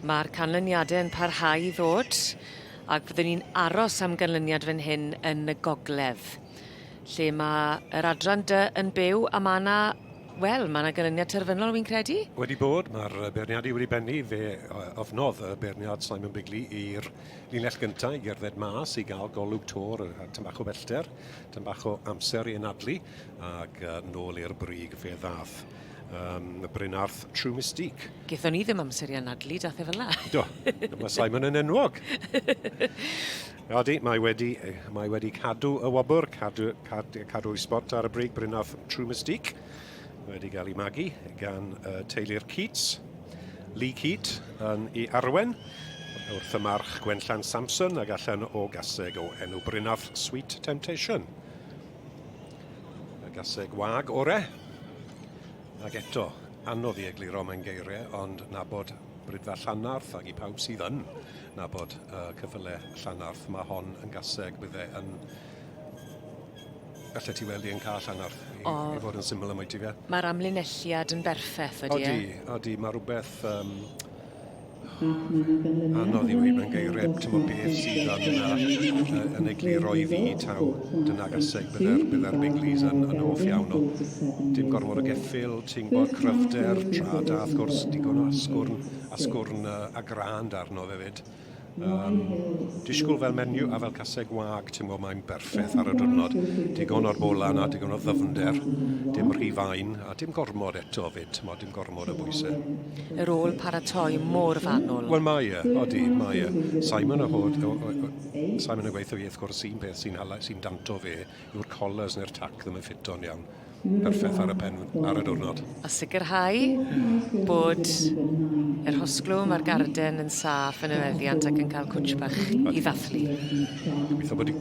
Mae'r canlyniadau yn parhau i ddod, ac fyddwn ni'n aros am ganlyniad fan hyn yn y gogledd, lle mae yr adran dy yn byw a mae 'na, wel, mae 'na ganlyniad terfynol wi'n credu? Wedi bod, mae'r beirniadu wedi bennu, fe ofnodd y beirniad Simon Bigley i'r linell gyntaf i gerdded mas i gael golwg tor a tam bach o bellter, tam bach o amser i anadlu, ac nôl i'r brig fe ddath um, Brynarth True Mystique. Gethon ni ddim amser i anadlu, dath e fel 'na. Do, mae Simon yn enwog. Odi, mae wedi, mae wedi cadw y wobr, cadw, cadw, cadw ei spot ar y brig Brynarth True Mystique. Wedi cael ei magu gan uh, teulu'r Keats. Lee Keat yn ei arwen wrth y march Gwenllan Samson ac allan o gaseg o enw Brynarth Sweet Temptation. Y gaseg wag ore. Ac eto, anodd i egluro mewn geiriau, ond nabod Bridfa Llanarth ac i pawb sydd yn nabod uh, cyffyle Llanarth, mae hon yn gaseg bydde yn... Gallet ti weld i yn cael Llanarth, i, oh. i fod yn syml am oeti fe. Mae'r amlinelliad yn berffeth, ydy e? Odi, odi, mae rhywbeth... Um, Anodd i weud mewn geiriau, timod beth sydd yn, uh, yn egluro i fi taw dyna gaseg bydde'r bydde Bigleys yn, yn hoff iawn o. Dim gormod o geffyl, ti'n gwybod, cryfder, tra da, wrth gwrs, digon o asgwrn, asgwrn uh, a grand arno fe fyd. Um, disgwyl fel menyw a fel caseg wag, ti'n gwybod, mae'n berffaith ar y diwrnod. Digon o'r bola yna, digon o ddyfnder, dim rhy fain, a dim gormod eto fyd, ti'n gwybod, dim gormod o bwysau. Yr ôl paratoi mor fanwl. Wel, mae e, odi, mae e. Simon y hod, o, o, o, Simon yn gweithio fi, wrth gwrs, un peth sy'n hala, sy'n danto fe yw'r collars neu'r tac ddim yn ffito'n iawn. Perffaith ar y pen ar y diwrnod. A sicrhau bod yr hosglwm a'r garden yn saff yn y meddiant ac yn cael cwtsh bach i ddathlu. Gobeithio bod i...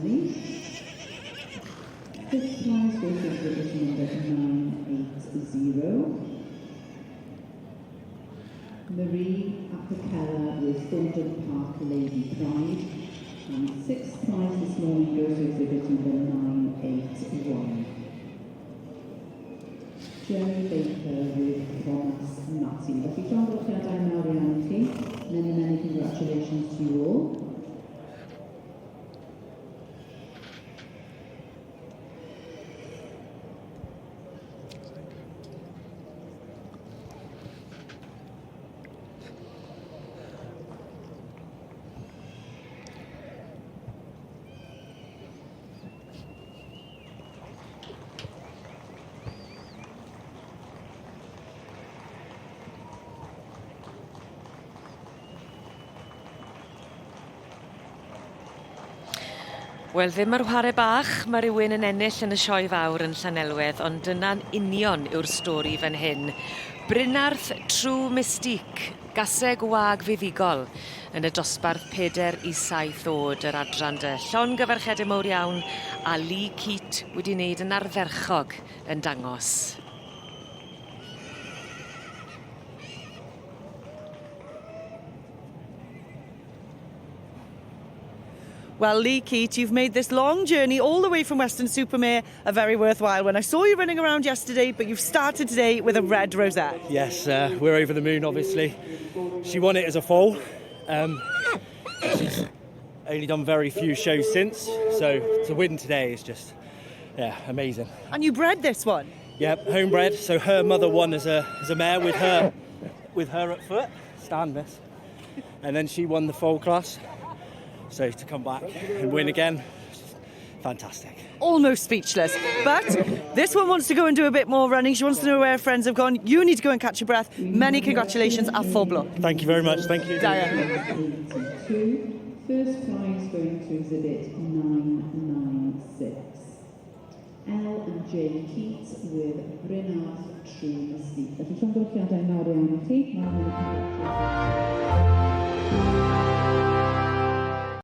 Fifth prize goes to exhibit number 980. Marie Apicella with Thorndon Park Lady Pride. And sixth prize this morning goes to exhibit number 981. Jerry Baker with Thomas Matty. Felly llongyfarchiadau mawr iawn i chi. Many, many congratulations to you all. Wel ddim ar whare bach ma' rywun yn ennill yn y sioe fawr yn Llanelwedd ond dyna'n union yw'r stori fan hyn. Brynarth True Mystique, gaseg wag fuddugol yn y dosbarth 4 i 7 o'd yr adran dy. Llongyfarchiade mowr iawn a Lee Keat wedi wneud yn ardderchog yn dangos. Well, Lee Keat, you've made this long journey all the way from Weston-super-Mare a very worthwhile one. I saw you running around yesterday, but you've started today with a red rosette. Yes, uh, we're over the moon, obviously. She won it as a foal. Um, she's only done very few shows since, so to win today is just, yeah, amazing. And you bred this one? Yep, homebred. So her mother won as a, as a mare with her, with her at foot. Stand, miss. And then she won the foal class. So to come back and win again, fantastic. Almost speechless. But this one wants to go and do a bit more running. She wants to know where her friends have gone. You need to go and catch your breath. Many congratulations a phob lwc. Thank you very much. Thank you. Da iawn. First prize going to exhibit 996. L and J Keats with Brynarth True Mystique. Felly llongyfarchiadau mawr iawn i chi. Many, many congratulations.